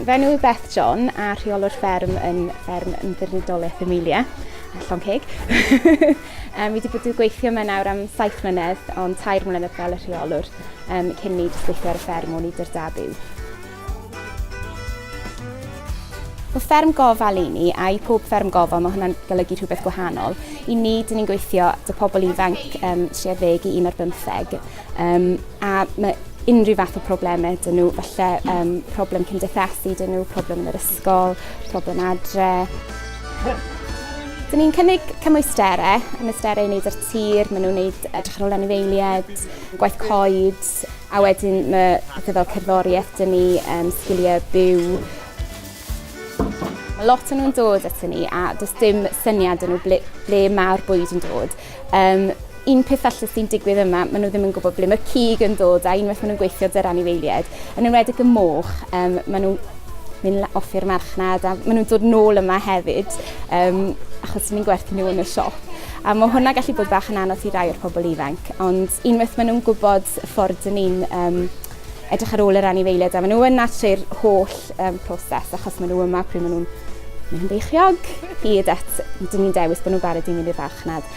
Fy enw yw Beth John a rheolwr fferm yn fferm Ymddiriedolaeth Amelia, Llonceg. Fi wedi bod yn gweithio yma nawr am 7 mlynedd, ond 3 mlynedd fel y rheolwr, um, cyn ni jyst gweithio ar y fferm o'n i dy'r da byw. Mae fferm gofal i ni, a i pob fferm gofal mae hwnna'n golygu rhywbeth gwahanol. I ni, dyn ni'n gweithio 'da pobl ifanc um, 13 i 15, um, a mae unrhyw fath o problemau 'da nhw, falle um, problem cymdeithasu 'da nhw, problem yn yr ysgol, problem adre. Dyn ni'n cynnig cymwysterau, cymwysterau i wneud ar tir, maen nhw'n wneud edrych ar ôl anifeiliaid, gwaith coed, A wedyn mae pethau fel cerddoriaeth 'da ni, um, sgiliau byw. Mae lot o'n nhw'n dod ato ni a does dim syniad 'da nhw ble, ble mae'r bwyd yn dod. Um, un peth falle sy'n digwydd yma, maen nhw ddim yn gwybod ble mae'r cig yn dod a unwaith maen nhw'n gweithio 'da'r anifeiliaid, yn enwedig y moch, um, maen nhw'n mynd off i'r marchnad a maen nhw'n dod nôl yma hefyd um, achos ni'n gwerthu nhw yn y siop. A mae hwnna gallu bod bach yn anodd i rai o'r pobl ifanc, ond unwaith maen nhw'n gwybod y ffordd dyn ni'n um, edrych ar ôl yr anifeiliaid, a maen nhw yna trwy'r holl um, proses, achos maen nhw yma pryd maen nhw'n mynd yn beichiog, hyd at dyn ni'n dewis bod nhw'n barod i mynd i'r farchnad.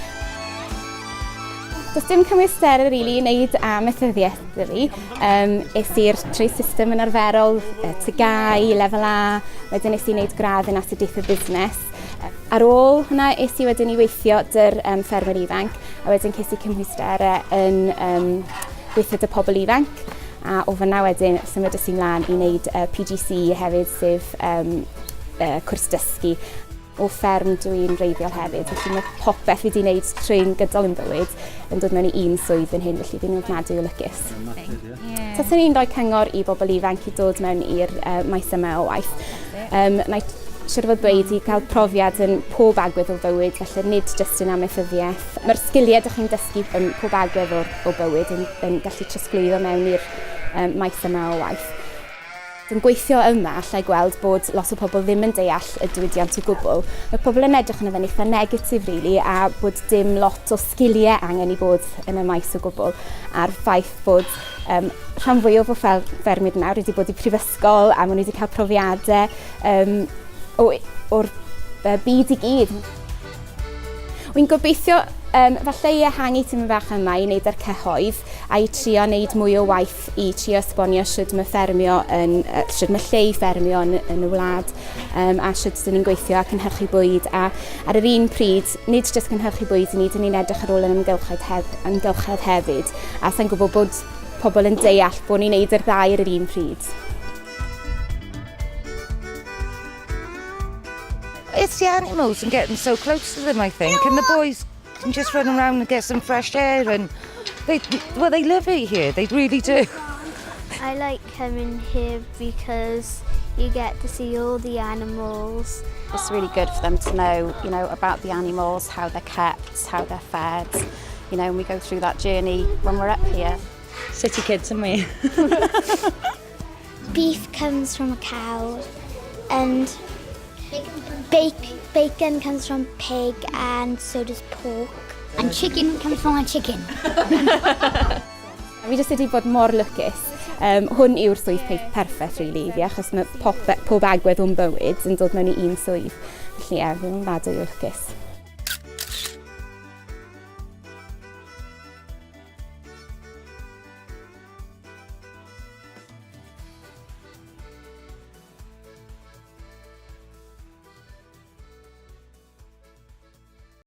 Does dim cymwysterau rili really, i wneud amaethyddiaeth 'da fi. Um, es i'r trwy system yn arferol, TGAU, lefel A, wedyn es i wneud gradd yn astudiaethau busnes. Ar ôl hwnna, es i wedyn i weithio 'da'r um, ffermwyr ifanc, a wedyn ces i cymhwysterau yn um, gweithio 'da pobl ifanc. A o fyna wedyn, symudais i mlaen i wneud uh, PGCE hefyd, sef um, uh, cwrs dysgu. O fferm dwi'n wreiddiol hefyd, felly mae popeth fi wedi wneud trwy'n gydol yn bywyd yn dod mewn i un swydd fan hyn, felly fi'n ofnadwy o lwcus. Yeah. Taswn i'n rhoi cyngor i bobl ifanc i dod mewn i'r uh, maes yma o waith. Um, na i siŵr o fod dweud i gael profiad yn pob agwedd o fywyd, felly nid jyst yn amaethyddiaeth. Mae'r sgiliau ydych chi'n dysgu yn pob agwedd o'r, o bywyd yn, yn gallu trosglwyddo mewn i'r um, maes yma o waith. Yn gweithio yma, allai gweld bod lot o pobl ddim yn deall y diwydiant o gwbl. Mae pobl yn edrych arno fe'n eitha negatif, really, a bod dim lot o sgiliau angen i bod yn y maes o gwbl. A'r ffaith bod um, rhan fwyaf o ffermwyr nawr wedi bod i prifysgol a maen nhw wedi cael profiadau um, o'r byd i gyd. Wy'n gobeithio um, falle i ehangu tipyn bach yma i wneud â'r cyhoedd a i trio wneud mwy o waith i trio esbonio shwd mae ffermio yn, uh, shwd mae lle i ffermio yn, yn y wlad um, a shwd dyn ni'n gweithio a cynhyrchu bwyd a ar yr un pryd, nid jyst cynhyrchu bwyd i ni, dyn ni'n edrych ar ôl yn amgylchedd, hef, amgylchedd hefyd a sa'n gwybod bod pobl yn deall bod ni'n neud yr ddau ar yr un pryd. It's the animals and getting so close to them, I think, and the boys can just run around and get some fresh air and they, well, they love it here, they really do. I like coming here because you get to see all the animals. It's really good for them to know, you know, about the animals, how they're kept, how they're fed, you know, and we go through that journey when we're up here. City kids, aren't we? Beef comes from a cow and bacon comes from pig and so does pork. And chicken comes from a chicken. Fi jyst wedi bod mor lwcus. Um, hwn yw'r swydd perffaith, really, i fi, achos mae pob, pob agwedd o'n bywyd yn dod mewn i un swydd. Felly, ie, fi'n ofnadwy o lwcus.